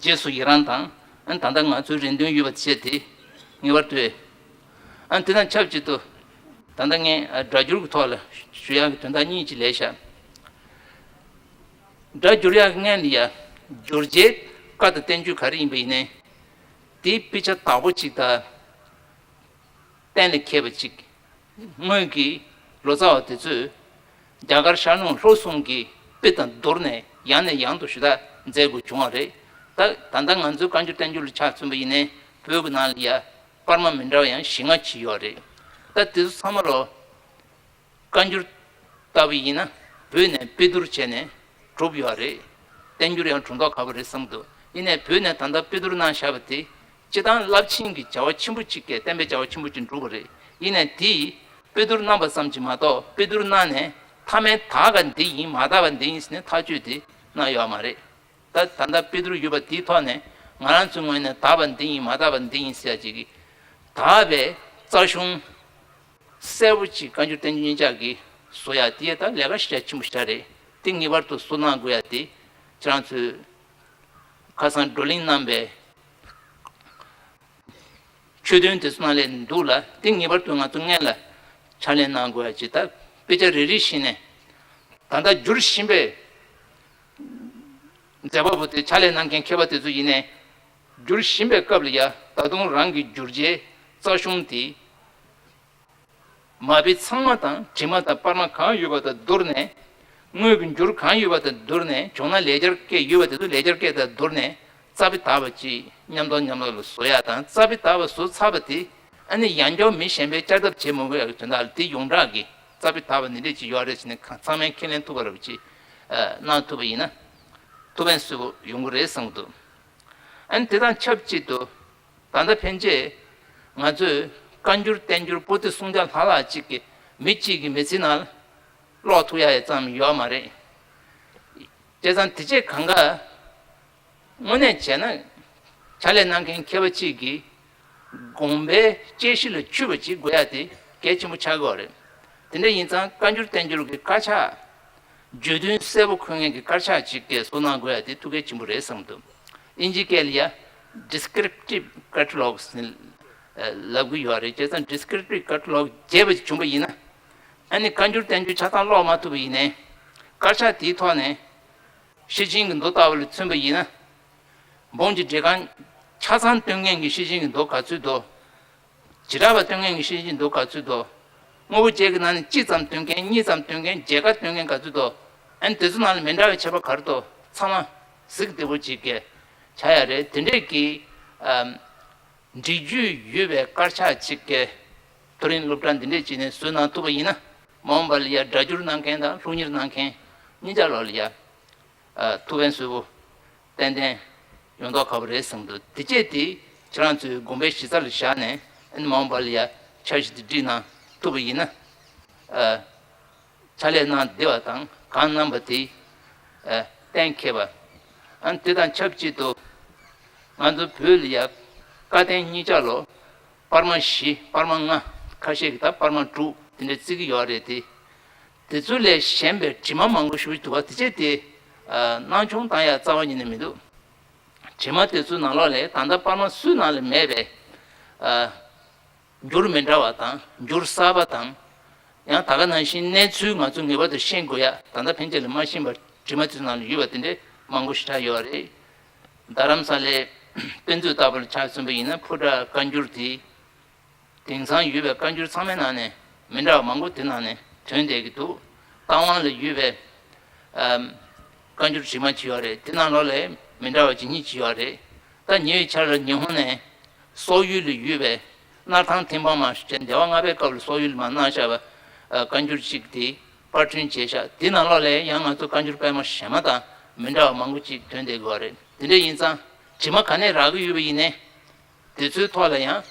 རྗེས་སུ་ཡི་རང་དང་ཨན་ད་ལྟ་ང་ཚོའི་རེ་འདུན་ཡོད་པ་བྱས་ཏེ་ངེས་པར་དུ་ཨན་དེ་དང་ཆབས་ཅིག་ཏུ་ད་ལྟ་ངས་སྒྲ་སྒྱུར་གྱི་ཐོག་ལ་ཞུ་ཡག་གི་དོན་དག་གཉིས་ཅིག་ལས་བཞག་སྒྲ་སྒྱུར་ཡག་གི་སྔོན་ལ་ཡ་སྒྱུར་བྱེད་བཀའ་དང་བསྟན་བཅོས་ག་རེ་ཡིན་པ་ཡིན་ནའི་དེའི་དཔེ་ཆ་བདག་པོ་ཅིག་དང་གཏན་ལ་འཁེལ་བ་ཅིག་སྔོན་གྱི་ལོ་ཙཱ་བ་དེ་ཚོས་རྒྱ་གར་ཤར་ནུབ་ལྷོ་གསུམ་གྱི་དཔེ་དང་བསྡུར་ནས་ཡང་ནས་ཡང་དུ་ཞུ་དག་མཛད་དགོས་བྱུང་བ་རེད། ད་ད་ལྟ་ང་ཚོའི་བཀའ་འགྱུར་བསྟན་འགྱུར་ལ་ཆ་མཚོན་པ་ཡིན་ནའི་བོད་ཀྱི་ནང་ལ་ཡ་པར་མ་མི་འདྲ་བ་ཡང་བཞི་ལྔ་ཅིག་ཡོད་རེད། ད་དེ་ཚོ་ཚང་མ་ལོ། བཀའ་འགྱུར་ལྟ་བུ་ཡིན་ན་བོད་ནས་དཔེ་བསྡུར་བྱས་ནས་གྲུབ་ཡོད་རེད། བསྟན་འགྱུར་ཡང་གྲུབ་མདོག་ཁ་པོ་རེད་བསམ་འདུག་ཡིན་ནའི་བོད་ནས་ད་ལྟ་དཔེ་བསྡུར་གནང་བཞག་པ་དེ་སྤྱི་བཏང་རླབས་ཆེན་གྱི་བྱ་བ་ཆེན་པོ་གཅིག་གིས་བསྟན་པའི་བྱ་བ་ཆེན་པོ་གཅིག་འགྲུབ་པ་རེད། ཡིན་ནའི་དེ་ཡིས་དཔེ་བསྡུར་གནང་པ་ཙམ་གྱིས་མ་གཏོགས་དཔེ་བསྡུར་གནང་ནས་མཐའ་མའི་དག་ག་འདི་ཡིན་མ་དག་པ་འདི་ཡིན་ཟེར་ནས་ཐག་གཅོད་དེ་གནང་ཡོད་མ་རེད། ད་ད་ལྟ་དཔེ་བསྡུར་ཡོད་པ་དེའི་ཐོག་ནས་ང་རང་ཚོའི་ངོས་ནས་དག་པ་འདི་ཡིན་མ་དག་པ་འདི་ཡིན་ཟེར་ཡ་ཅིག་གིས་དག་པའི་རྩ་གཞུང་གསལ་པོ་ཅིག་བཀའ་འགྱུར་བསྟན་འགྱུར་གཉིས་ཆ་གི་བཟོ་ཡ་དེ་ཡ་ད་ལས་ཀ་ཞེ་དྲག་ཆེན་པོ་ཞེ་དྲག་རེད། དེ་ངེས་པར་དུ་བཟོ་གནང་དགོས་ཡ་དེ་ཁྱེད་རང་ཚོས་ཁ་སང་བགྲོ་གླེང་གནང་པའི་ཆོས་དོན་དེ་ཚོ་ནང་ལས་འདུག་ལ་དེ་ངེས་པར་དུ་ང་ཚོ་སྔོན་ལ་ཕྱག་ལས་གནང་དགོས་ཡ་ཅིག་ད་དཔེ་ཆ་རེ་རེ་བཞིན་ནས་ད་ལྟ་བསྒྱུར་བཞིན་པའི་མཛད་པ་པོ་དེ་ཕྱག་ལས་གནང་མཁན་མཁས་པ་དེ་ཚོ་ཡིན་ནའི་བསྒྱུར་བཞིན་པའི་སྐབས་ལ་ཡ་ད་དུང་རང་གི་བསྒྱུར་བྱའི་རྩ་གཞུང་དེ། མ་དཔེ་ཚང་མ་དང་དྲི་མ་དང་པར་མ་གང་ཡོད་པ་དང་བསྡུར་ནས། དངོས་ཀྱི་འགྱུར་གང་ཡོད་པ་དང་བསྡུར་ནས། བྱུང་ན་ལེགས་སྦྱར་སྐད་ཡོད་པ་དེ་ཚོ་ལེགས་སྦྱར་སྐད་དང་བསྡུར་ནས་རྩ་དཔེ་དག་པ་ཅིག་མཉམ་དུ་མཉམ་དུ་ལ་བཟོ་ཡག་དང་། རྩ་དཔེ་དག་པ་བཟོ་ཚར་བ་དེ་ཨ་ནི་ཡང་བསྐྱར་མི་གཞན་པས་བསྐྱར་ལྡབ་བྱེད་མི་དགོས་ཡག་གི་དོན་དག་ལ་དེ་ཡོངས་གྲགས་ཀྱི་རྩ་དཔེ་དག་པ་འདི་འདྲས་ཅིག་ཡོད་རེད་ཟེར་ནས་ཚང་མས་ཁས་ལེན་ཐུབ་པ་རེད་ཅིག་གནང་ཐུབ་པ་ཡིན་ན་ཐུགས་ཕན་གསོས་པོ་ཡོང་གི་རེད་བསམ་གྱི་འདུག་ཨ་ནི་དེ་དང་ཆབས་ཅིག་ཏུ། ད་ལྟ་ཕན་ཆད་ང་ཚོས་བཀའ་འགྱུར་བསྟན་འགྱུར་པོ་ཏི་གསུང་བྱ་ལྷག་ལྷག་ཅིག་གི་མི་གཅིག་གི་མི་ཚེ་ནང་ཀློག་ཐུབ་ཡ་ཡི་ཙམ་ཡོད་མ་རེད། བྱས་ཙང་དེ་རྗེས་གང་ག་དངོས་གནས་བྱས་ན་ཕྱག་ལས་གནང་མཁན་མཁས་པ་གཅིག་གིས་དགོངས་པའི་དཔྱད་གཞི་ལ་འཁྱུད་པ་ཅིག་དགོས་ཡ་དེ་གལ་ཆེན་པོ་ཆགས་ཀྱི་ཡོད་རེད། དེ་འདྲ་ཡིན་ཙང་བཀའ་འགྱུར་བསྟན་འགྱུར་གྱི་དཀར་ཆག་བརྗོད་དོན་གསལ་པོ་འཁོད་མཁན་གྱི་དཀར་ཆག་ཅིག་གིས་བཟོ་གནང་དགོས་ཡ་དེ་ཐུགས་གལ་ཆེན་པོ་རེད་བསམ་འདུག་ཨིན་ཇི་སྐད་ལ་ཡ་descriptive catalogue ཟེར་ལབ་ཀྱི་ཡོད་རེད། བྱས་ཙང་descriptive catalogue་རྒྱས་པ་ཅིག་བྱུང་པ་ཡིན་ན། ཨ་ནི་བཀའ་འགྱུར་བསྟན་འགྱུར་ཆ་ཚང་ཀློག་མ་ཐུབ་པ་ཡིན་ནའི། དཀར་ཆག་དེའི་ཐོག་ནས་ཤེར་ཕྱིན་གྱི་མདོ་ལྟ་བུ་ལ་མཚོན་པ་ཡིན་ན། འབུམ་གྱི་འགྲེལ་རྐང་ཆ་ཚང་སྟོན་མཁན་གྱི་ཤེར་ཕྱིན་གྱི་མདོ་ག་ཚོད་འདུག་བྱེ་བྲག་པ་སྟོན་མཁན་གྱི་ཤེར་ཕྱིན་མདོ་ག་ཚོད་འདུག་དངོས་པོ་བརྒྱད་ཀྱི་ནང་ནས་གཅིག་ཙམ་སྟོན་མཁན་གཉིས་ཙམ་སྟོན་མཁན་བརྒྱད་ཀ་སྟོན་མཁན་ག་ཚོད་འདུག་ཨ་ནི་དེ་ཚོ་ནང་ལ་མི་འདྲ་བའི་ཁྱད་པར་ག་རེ་འདུག་ཚང་མ་གཟིགས་བདེ་པོ་ཅིག་གི་ཆགས་ཡ་རེད། དེ་འདྲས་ཀྱི་ཨམ། འབྲི་རྒྱུ་ཡོད་པའི་དཀར་ཆག་ཅིག་གི་མཐོ་རིམ་སློབ་གྲྭ་འདི་འདྲས་ཅིག་ནས་བཟོས་གནང་ཐུབ་པ་ཡིན་ན། མ་འོངས་པ་ལ་ཡ་སྒྲ་སྒྱུར་གནང་མཁན་དང་སློབ་གཉེར་གནང་མཁན་གཉིས་ཆ་ལོག་ལ་ཡ། ཨ། ཐུགས་ཕན་གསོས་པོ་ཏན་ཏན་ཡོང་མདོག་ཁ་པོ་རེད་བསམ་འདུག་དེ་རྗེས་དེ་ཁྱེད་རང་ཚོའི་དགོངས་པའི་གཞི་རྩ་ལ་བཞག་ནས་ཨ་ནི་མ་འོངས་པ་ལ་ཡ་འཆར་གཞི་དེ་བསྒྲིགས་གནང་ཐུབ་པ་ཡིན་ན། ཨ། ཕྱག་ལས་གནང་བདེ་བ་དང་གང་གནང་པ་དེ་ཨ། གཏན་འཁེལ་བ། ཨ་ནི་དེ་དང་ཆབས་ཅིག་ཏུ་ང་ཚོ་བོད་ལ་ཡ་བཀའ་བསྟན་གཉིས་ཆ་ལོ་པར་མ་བཞི་པར་མ་ལྔ་ཁ་ཤས་ཀྱིས་ད་པར་མ་དྲུག་དེ་འདྲ་བརྩི་གི་ཡོད་རེད་དེ། དེ་ཚོ་ལས་གཞན་པའི་བྲིས་མ་མང་པོ་ཞེ་པོ་ཅིག་འདུག་པ། དེ་བྱས་ཏེ་ཨ། སྣང་ཆུང་བཏང་ཡ་རྩ་བ་ཉིད་ནས་མི་འདུག་བྲིས་མ་དེ་ཚོའི་ནང་ལོགས་ལས་ད་ལྟ་པར་མ་སུའི་ནང་ལ་མེད་པའི་ཨ། འགྱུར་མི་འདྲ་བ་དང་འགྱུར་གསར་པ་དང་། ཡང་ད་ག་ནང་བཞིན་གནས་ཚུལ་ང་ཚོ་ངེས་པར་དུ་ཤེས་དགོས་ཡ། ད་ལྟ་ཕན་ཆད་ལ་མ་ཤེས་པ་བྲིས་མ་དེ་ཚོའི་ནང་ལ་ཡོད་པ་དེ་འདྲས་མང་པོ་ཞེ་དྲག་ཡོད་རེད། རྡ་རམ་ས་ལའི་དཔེ་མཛོད་ལྟ་བུ་ལ་ཆ་མཚོན་པ་ཡིན་ན་ཕོ་བྲང་བཀའ་འགྱུར་དེ། དེང་སང་ཡོད་པའི་བཀའ་འགྱུར་ཚང་མའི་ནང་ནས་མི་འདྲ་བ་མང་པོ་དེ་ནང་ནས་ཐོན་བསྡད་ཀྱི་འདུག་རྟ་དབང་ལ་ཡོད་པའི་ཨམ། བཀའ་འགྱུར་བྲིས་མ་ཅིག་ཡོད་རེད། དེ་ནང་ལོགས་ལ་མི་འདྲ་བ་ཅིག་གཉིས་ཅིག་ཡོད་རེད། ད་ཉེ་བའི་ཆར་ལ་ཉི་ཧོང་ནས་སོག་ཡུལ་ལ་ཡོད་པའི་སྣར་ཐང་ཐེམ་སྤང་མ་ཞེས་སྡེ་པ་ལྔ་པའི་སྐབས་ལ་སོག་ཡུལ་ལ་མར་གནང་བཞག་པ་ཨ། བཀའ་འགྱུར་ཅིག་དེ་པར་སྐྲུན་བྱས་ཤག་དེ་ནང་ལོགས་ལ་ཡང་ང་ཚོ་བཀའ་འགྱུར་དཔེ་མ་གཞན་མ་དང་མི་འདྲ་བ་མང་པོ་ཅིག་ཐོན་བསྡད་ཀྱི་ཡོད་རེད། དེ་འདྲ་ཡིན་ཙང་བྲིས་མ་ག་ནས་རག་གི་ཡོད་པ་ཡིན་ནའི། དེ་ཚོའི་ཐོག་ལ་ཡང་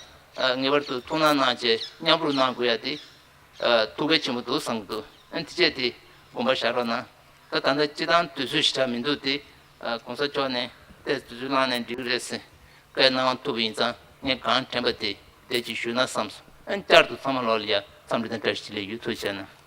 ངེས་པར་དུ་ཐུགས་སྣང་གནང་བྱས་མཉམ་རུབ་གནང་དགོས་ཡ་དེ་ཐུགས་གལ་ཆེན་པོ་འདུག་བསམ་གྱི་འདུག་ཨ་ནི་དེ་བྱས་ཏེ་དགོངས་པ་བཞག་རོགས་གནང་། ད་ད་ལྟ་སྤྱི་བཏང་དུས་ཚོད་ཞེ་དྲག་མི་འདུག་སྟེ། གོང་ས་མཆོག་ནས་ཏོག་ཙམ་དུས་ཚོད་བླངས་ནས་འགྲིག་གི་རེད་ཟེར་བཀའ་གནང་ཐུབ་པ་ཡིན་ཙང་ངས་གང་དྲན་པ་དེ་དེ་ཅིག་ཞུས་ན་བསམས་ ཨ་བསྐྱར་དུ་ཚང་མ་ལོག་ལ་ཡ་འཚམས་འདྲི་དང་བཀྲ་ཤིས་བདེ་ལེགས་ཡོད། ཐུགས་རྗེ་གནང་།